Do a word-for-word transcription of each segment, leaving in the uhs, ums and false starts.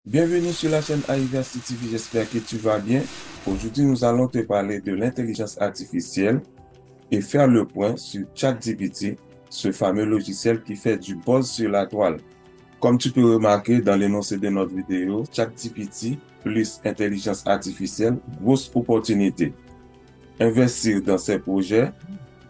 Bienvenue sur la chaîne Ayiverse T V, j'espère que tu vas bien. Aujourd'hui, nous allons te parler de l'intelligence artificielle et faire le point sur ChatGPT, ce fameux logiciel qui fait du buzz sur la toile. Comme tu peux remarquer dans l'énoncé de notre vidéo, ChatGPT plus intelligence artificielle, grosse opportunité. Investir dans ces projets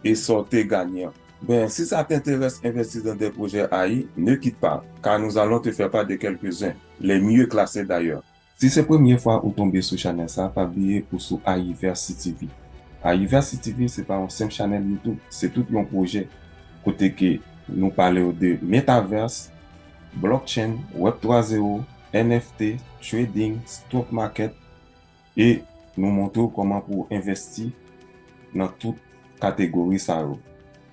et sortez gagnant. Ben, si ça t'intéresse, investir dans des projets A I, ne quitte pas, car nous allons te faire part de quelques-uns, les mieux classés d'ailleurs. Si se premye fwa ou tonbe sou chanèl sa, pa bliye ou sou Ayiverse T V. Ayiverse T V se pa yon senp chanèl YouTube, se tout yon pwojè kote ke nou pale w de metaverse, blockchain, web twa zewo, N F T, trading, stock market, e nou montre w kòman pou w envèsti nan tout kategori sa yo.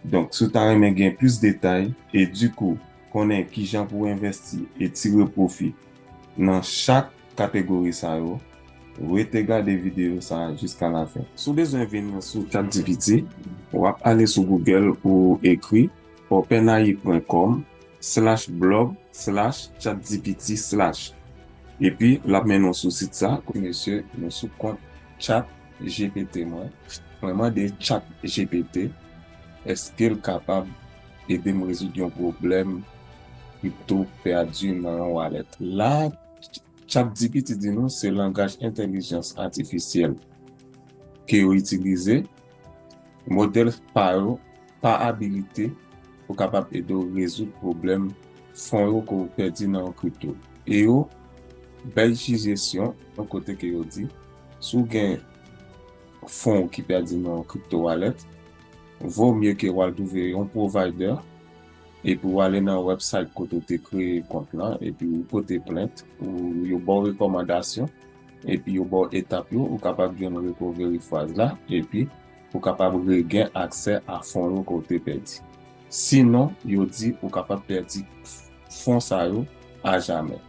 Donk, si w ta renmen gen plis detay e dikou konnen kijan pou w envèsti e tire pwofi nan chak kategori sa yo, rete gade videyo sa a jiska lafen. Si w bezwen vin sou ChatGPT, w ap ale sou Google ou ekri openai pwen kòm slash blog slash chatgpt slash. Epi, l ap mennen w sou sit sa. Mesye, nou sou kont ChatGPT mwen. Mwen mande ChatGPT, èske l kapab ede m rezoud yon pwoblèm kripto pèdi nan yon wallet? La, ChatGPT di nou se langaj entèlijans atifisyèl ke yo itilize. Modèl pa yo pa abilite pou kapab ede w rezoud pwoblèm fon yo ke w pèdi nan yon kripto. E yo bay sijesyon yon kote ke yo di, si w gen fon w ki pèdi nan yon kripto wallet, vo mye ke w al twouve yon provider epi w ale nan website kote w te kreye kont lan, epi w pote plent, ou, yo ba w rekòmandasyon, epi yo ba w etap yo, ou kapab jwenn recovery phrase la, epi ou kapab regen aksè a fon yo ke w te pèdi. Sinon, yo di ou kapab pèdi fon sa yo ajamè.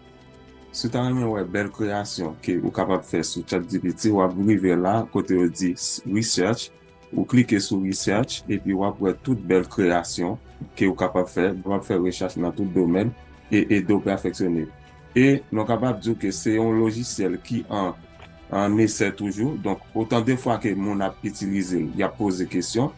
Si w ta renmen wè bèl kreyasyon ke ou kapab fè sou ChatGPT, w ap rive la kote yo di s-, research, ou klike sou research, epi w ap wè tout bèl kreyasyon ke ou kapab fè. W ap fè rechèch nan tout domèn e ede w pèfeksyone. E nou kapab di w ke se yon lojisyèl ki an, an esè toujou. Donk, otan de fwa ke moun ap itilize l, y ap poze kesyon,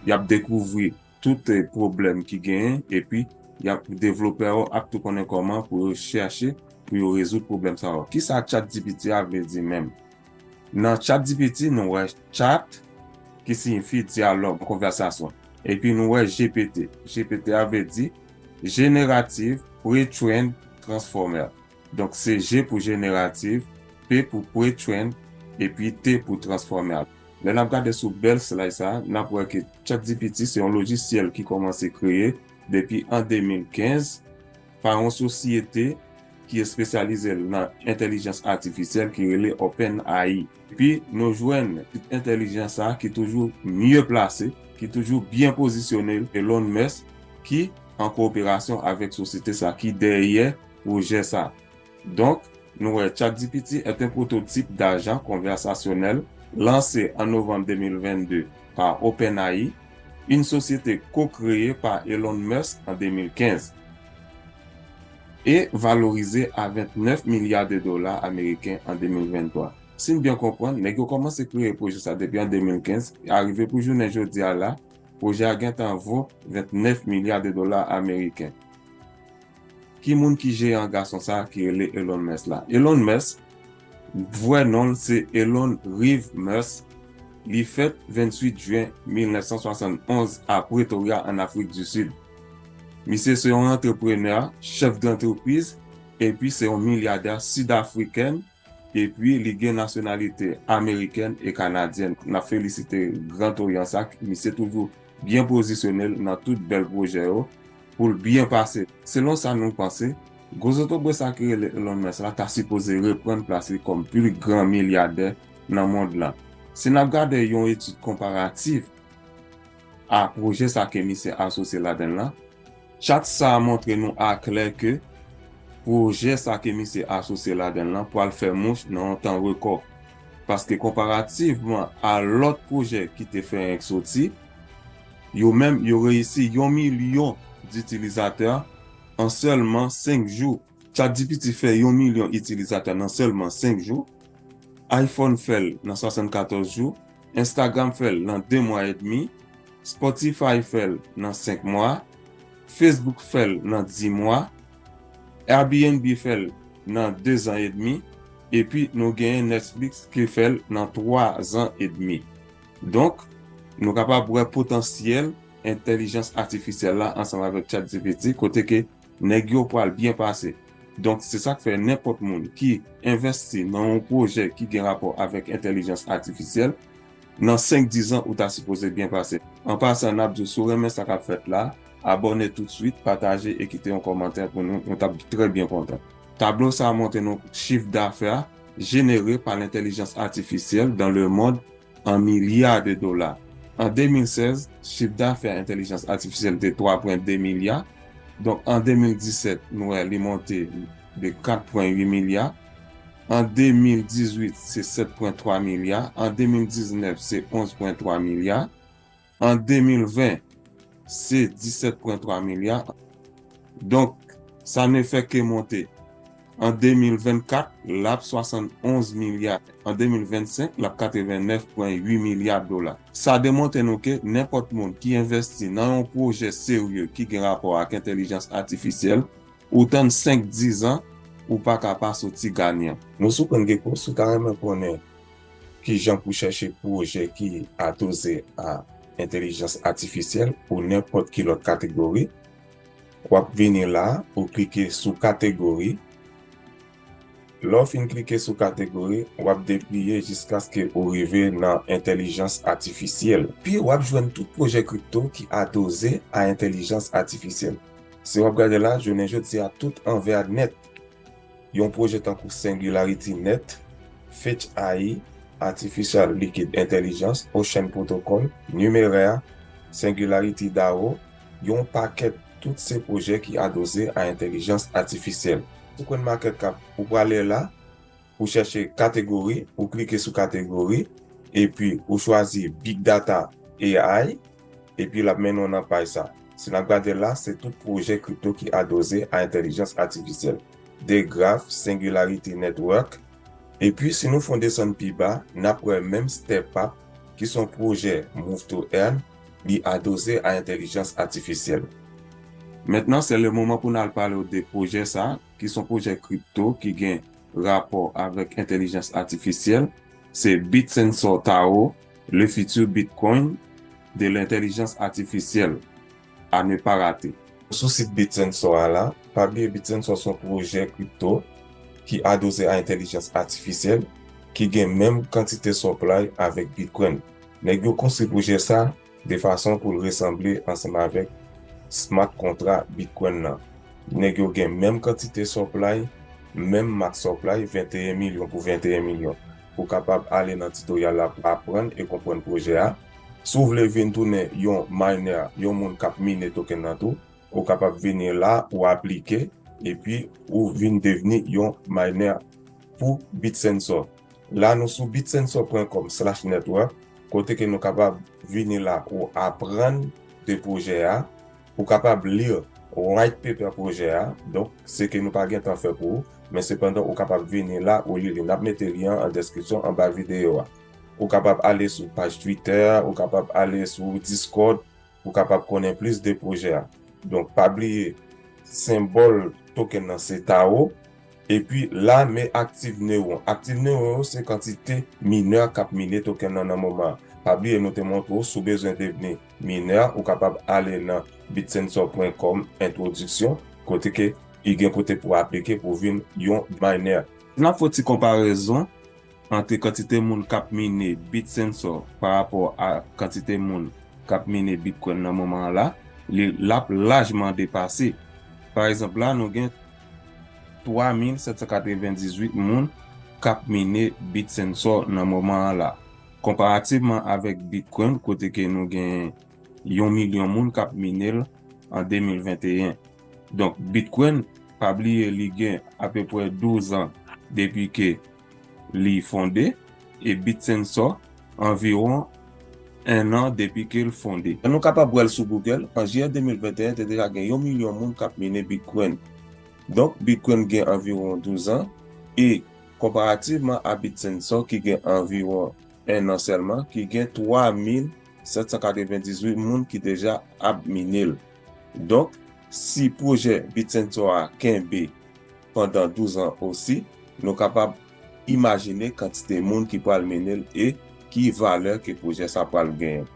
y ap dekouvri tout, eh, pwoblèm ki genyen, epi y ap, devlopè yo ap tou konnen kòman pou yo chèche, pou yo rezoud pwoblèm sa yo. Kisa ChatGPT a vle di menm? Nan ChatGPT, nou wè chat, ki siyifi dyalòg, konvèsasyon. Epi nou wè G P T. G P T a vle di Generative Pre-trained Transformer. Donk, se G pou generative, P pou pre-trained, epi T pou transformer. Lè n ap gade sou bèl slide sa, n ap wè ke ChatGPT se yon lojisyèl ki kòmanse kreye depi an de mil kenz pa yon sosyete ki espesyalize l nan entèlijans atifisyèl ki rele OpenAI. Epi nou jwenn tit entèlijans sa ki toujou mye plase, ki toujou byen pozisyone, Elon Musk, ki an kowoperasyon avèk sosyete sa ki dèyè pwojè sa. Donc, nou wè ChatGPT est un prototype d'agent conversationel lancé en novembre deux mille vingt-deux par OpenAI, une société co-créée par Elon Musk en deux mille quinze et valorisé à vingt-neuf milliards de dollars américains en deux mille vingt-trois. Si n byen konprann, nèg yo kòmanse kreye pwojè sa depi an de mil kenz, e arive pou jounen jodi a la, pwojè a gentan vo vennèf milya de dola ameriken. Ki moun ki jeyan gason sa a ki rele Elon Musk la? Elon Musk, vrè non l se Elon Reeve Musk. Li fèt venntuit jen mil nèf san swasannonz a Pretoria, an Afrik di Sid. Misye se yon antreprenè, chèf dantrepriz, epi se yon milyadè sidafriken, epi li gen nasyonalite amerikèn e kanadyèn. N ap felisite Grand Orient sa, misye toujou byen pozisyone l nan tout bèl pwojè yo pou l byen pase. Selon sa nou panse, gwo zotobre sa ki rele Elon Musk la ta sipoze reprann plas li kòm pli gran milyadè nan mond lan. Si n ap gade yon etid konparatif a pwojè sa ke misye asosye ladan l lan, chat sa a montre nou aklè ke pwojè sa ke misye asosye ladan l lan pral fè mouch nan yon tan rekò. Paske konparativman a lòt pwojè ki te fenk soti, yo menm yo reyisi yon milyon ditilizatè an sèlman senk jou. ChatGPT fè yon milyon itilizatè nan sèlman senk jou, iPhone fè l nan swasannkatòz jou, Instagram fè l nan de mwa edmi, Spotify fè l nan senk mwa, Facebook fè l nan dis mwa, Airbnb fè l nan dezan edmi, epi nou genyen Netflix ki fè l nan twazan edmi. Donk, nou kapab wè potansyèl entèlijans atifisyèl la ansanm avèk ChatGPT, kote ke nèg yo pral byen pase. Donk, se sa k fè nenpòt moun ki envèsti nan yon pwojè ki gen rapò avèk entèlijans atifisyèl, nan senk dizan ou ta sipoze byen pase. An pasan, n ap di w, si w renmen sa k ap fèt la, abòne toutswit, pataje e kite yon kòmantè pou nou, nou t ap trè byen kontan. Tablo sa a montre nou chif dafè jenere pa lentèlijans atifisyèl dans le monde an milya de dola. An de mil sèz, chif dafè entèlijans atifisyèl te twa pwen de milya. Donk, an de mil disèt, nou wè li monte de kat pwen uit milya. An de mil dizuit, se sèt pwen twa milya. An de mil diznèf, se onz pwen twa milya. An de mil ven, se disèt pwen twa milya. Donk, sa ne fè ke monte. An de mil vennkat, l ap swasannonz milya. An de mil vennsenk, l ap katrevennèf pwen uit milya dola. Sa demontre nou ke nenpòt moun ki envèsti nan yon pwojè serye ki gen rapò ak entèlijans atifisyèl, ou tann senk dizan, ou pa ka pa soti ganyan. Nou sou Konn Gecko, si w ta renmen konnen kijan pou chèche pwojè ki adoze a entèlijans atifisyèl ou nenpòt ki lòt kategori, w ap vini la, ou klike sou kategori. Lè w fin klike sou kategori, w ap depliye jiskaske ou rive nan entèlijans atifisyèl. Pi, w ap jwenn tout pwojè kripto ki adoze a entèlijans atifisyèl. Si w ap gade la, jounen jodi a, tout anvè nèt, yon pwojè tankou Singularity Net, Fetch A I, Artificial Liquid Intelligence, Ocean Protocol, Numeraire, Singularity dao, yon pakèt, tout se pwoje ki adoze a entèlijans atifisyèl. Sou CoinMarketCap, ou prale la, ou chèche kategori, ou klike sou kategori, epi ou chwazi Big Data A I, epi l ap mennen w nan paj sa. Si n ap gade la, se tout pwoje kripto ki adoze a entèlijans atifisyèl. Degraph, Singularity Network. Epi, si nou fè yon desann pi ba, n ap wè menm StepApp, ki se yon pwoje Move to Earn, li adoze a entèlijans atifisyèl. Mentnan, se le moman pou n al pale w de pwoje sa, ki se yon pwoje kripto ki gen rapò avèk entèlijans atifisyèl, se Bitsensor Tao, le futur Bitcoin de l'intelligence artificielle, à ne pas rater. Sou sit Bitsensor a la, pa bliye Bitsensor se yon pwoje kripto ki adoze a entèlijans atifisyèl, ki gen menm kantite supply avèk Bitcoin. Nèg yo konstwi pwoje sa de fason pou l resanble ansanm avèk smart contract Bitcoin nan. Nèg yo gen menm kantite supply, menm max supply, venteyen milyon pou venteyen milyon. Ou kapab ale nan tutorial la pou aprann e konprann pwoje a. Si w vle vin tounen yon miner, yon moun k ap mine token nan tou, ou kapab vini la, ou aplike, epi ou vin devni yon miner pou Bitsensor. La, nou sou bitsensor pwen kòm slash network, kote ke nou kapab vini la, ou aprann de pwoje a, ou kapab li white paper pwoje a. Donk, se ke nou pa gen tan fè pou ou, men sepandan, ou kapab vini la, ou li li. N ap mete lyen an an deskripsyon anba videyo a. Ou kapab ale sou paj Twitter, ou kapab ale sou Discord, ou kapab konnen plis de pwoje a. Donk, pa bliye, senbòl token nan se Tao. Epi la, men Active Neuron. Active Neuron yo se kantite minè k ap mine token nan nan moman an. Pa bliye, nou te montre w, si w bezwen devni minè, ou kapab ale nan bitsensor pwen kòm entwodiksyon, kote ke i gen kote pou w aplike pou w vin yon miner. N ap fè yon ti konparezon ant kantite moun k ap mine Bitsensor pa rapò a kantite moun k ap mine Bitcoin nan moman an la, li, l ap lajman depase. Pa egzanp, la, nou gen twa mil sèt san katrevendizuit moun k ap mine Bitsensor nan moman an la, konparativman avèk Bitcoin, kote ke nou gen yon milyon moun k ap mine l an de mil venteyen. Donk, Bitcoin, pa bliye, li gen apeprè douz an depi ke li fonde, e Bitsensor, anviwon en an depi ke l fonde. Nou kapab wè l sou Google, an jiyè de mil venteyen, te deja gen yon milyon moun k ap mine Bitcoin. Donk, Bitcoin gen anviwon douz an e konparativman a Bitsensor ki gen anviwon en an sèlman, ki gen twa mil sèt san katrevendizuit moun ki deja ap mine l. Donk, si pwojè Bitsensor a kenbe pandan douz an osi, nou kapab imajine kantite moun ki pral mine l e ki valè ke pwojè sa pral genyen.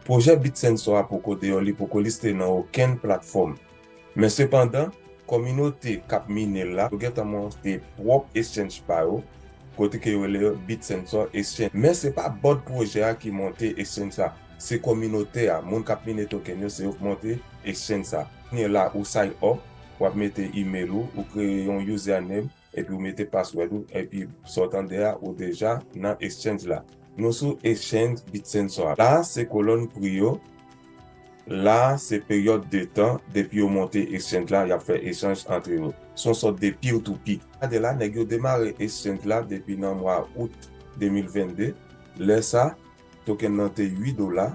Pwojè Bitsensor a poko deyò, li poko liste nan okenn platfòm. Men sepandan, kominote k ap mine l la, yo gentan monte pwòp exchange pa yo, kote ke yo rele yo Bitsensor Exchange. Men se pa board pwojè a ki monte exchange sa, se kominote a, moun k ap mine token yo, se yo k monte exchange sa. Kounye a la, ou sign up, w ap mete email ou, ou kreye yon username, epi ou mete password ou, epi sa w tande a, ou deja nan exchange la. Nou sou exchange Bitsensor a. La, se kolòn pri yo. La, se peryòd de tan depi yo monte exchange la, y ap fè echanj antre yo. Se yon sòt de peer to peer. Gade la, nèg yo demare exchange la depi nan mwa out de mil vennde. Lè sa, token nan te uit dola.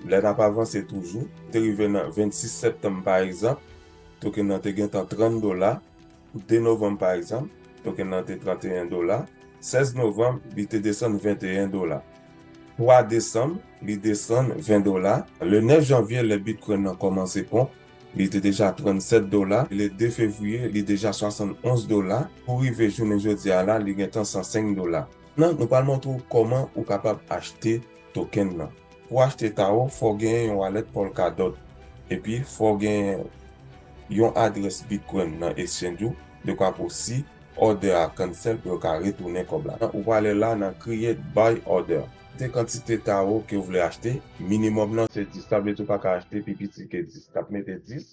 Lè n ap avanse toujou, te rive nan vennsis septanm, pa egzanp, token nan te gentan trant dola. Pou de novanm, pa egzanp, token nan te tranteyen dola. Sèz novanm, li te desann venteyen dola. Twa desanm, li desann ven dola. Le nèf janvye, lè Bitcoin nan kòmanse ponp, li te deja trannsèt dola. Le de fevriye, li deja swasannonz dola. Pou rive jounen jodi a la, li gentan san senk dola. Nan, nou pral montre w kòman ou kapab achte token nan. Pou achte Taro, fò w genyen yon wallet Polkadot. Epi, fò w genyen yon adrès Bitcoin nan exchange ou, dekwa pou si order a cancel pou yo ka retounen kòb la. Ou prale la nan Create Buy Order. Mete kantite Taro ke w vle achte, minimòm nan se dis. Sa vle di w pa ka achte pi piti ke dis. N ap mete dis.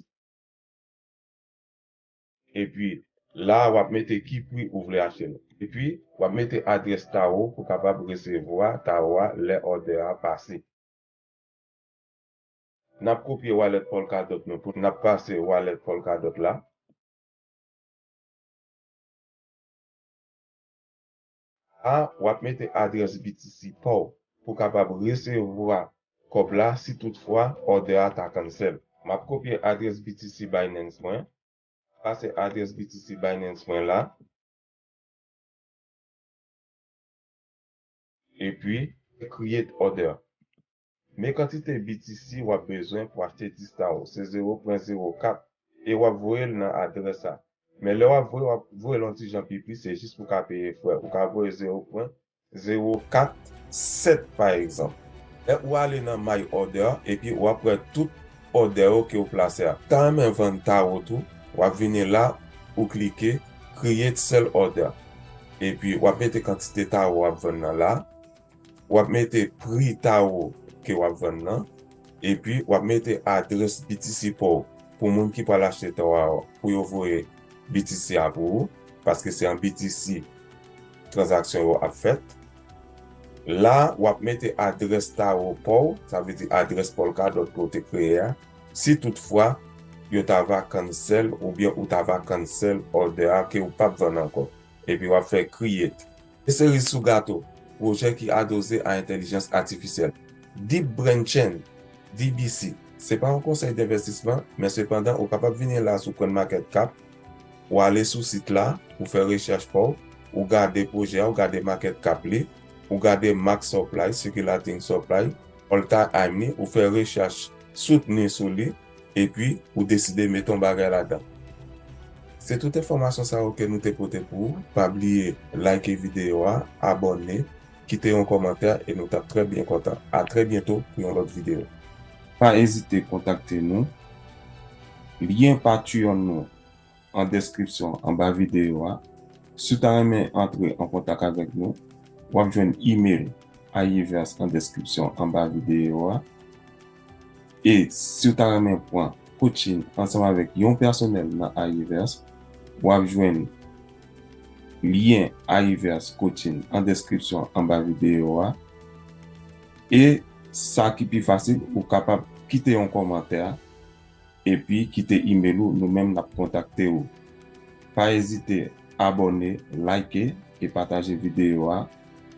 Epi, la a, w ap mete ki pri ou vle achte l. Epi, w ap mete adrès Taro pou kapab resevwa Taro a lè order a pase. N ap kopye wallet Polkadot nou pou n ap pase wallet Polkadot la. A, w ap mete adrès B T C pa w pou kapab resevwa kòb la si toutfwa order a ta cancel. M ap kopye adrès B T C Binance mwen, pase adrès B T C Binance mwen la, epi create order. Men kantite B T C w ap bezwen pou achte dis Taro, se zewo pwen zewo kat, e w ap voye l nan adrès sa. Men lè w ap voye, w ap voye l yon ti jan pi plis, se jis pou w ka peye frè. Ou ka voye zewo pwen zewo kat sèt, pa egzanp. Lè ou ale nan My Order, epi w ap wè tout order yo ke w plase a. Ou ta renmen vann Taro tou, w ap vini la, ou klike Create Sell Order. Epi w ap mete kantite Taro w ap vann nan la. W ap mete pri Taro ke w ap vann nan. Epi w ap mete adrès B T C pa w pou moun ki pral achte Taro a, pou yo voye B T C a pou ou, paske se an B T C tranzaksyon yo ap fèt. La, w ap mete adrès Taro pa w, sa vle di adrès Polkadot ke w te kreye a, si toutfwa yo ta va cancel oubyen ou ta va cancel order a ke w p ap vann ankò. Epi w ap fè create. E seriz sou gato, pwojè ki adoze a entèlijans atifisyèl. Deep Brain Chain, D B C, se pa yon konsèy denvestisman, men sepandan, ou kapab vini la sou CoinMarketCap, ou ale sou sit la, ou fè rechèch pa w, ou gade pwojè a, ou gade market cap li, ou gade max supply, circulating supply, all time high li, ou fè rechèch soutni sou li, epi ou deside mete yon bagay ladan. Se tout enfòmasyon sa yo ke nou te pote pou ou. Pa bliye like videyo a, abòne, kite yon kòmantè e nou t ap trè byen kontan. A trè byento pou yon lòt videyo. Pa ezite kontakte nou. Lyen Patreon nou an deskripsyon anba videyo a. Si w ta renmen antre an kontak avèk nou, w ap jwenn email Ayiverse an deskripsyon anba videyo a. E si w ta renmen pran coaching ansanm avèk yon pèsonèl nan Ayiverse, w ap jwenn lyen Ayiverse Coaching an deskripsyon anba videyo a. E sa ki pi fasil, ou kapab kite yon kòmantè epi kite email ou, nou menm n ap kontakte ou. Pa ezite abòne, like e pataje videyo a.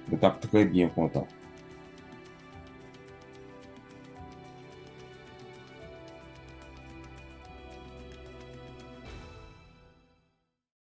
Nou t ap trè byen kontan.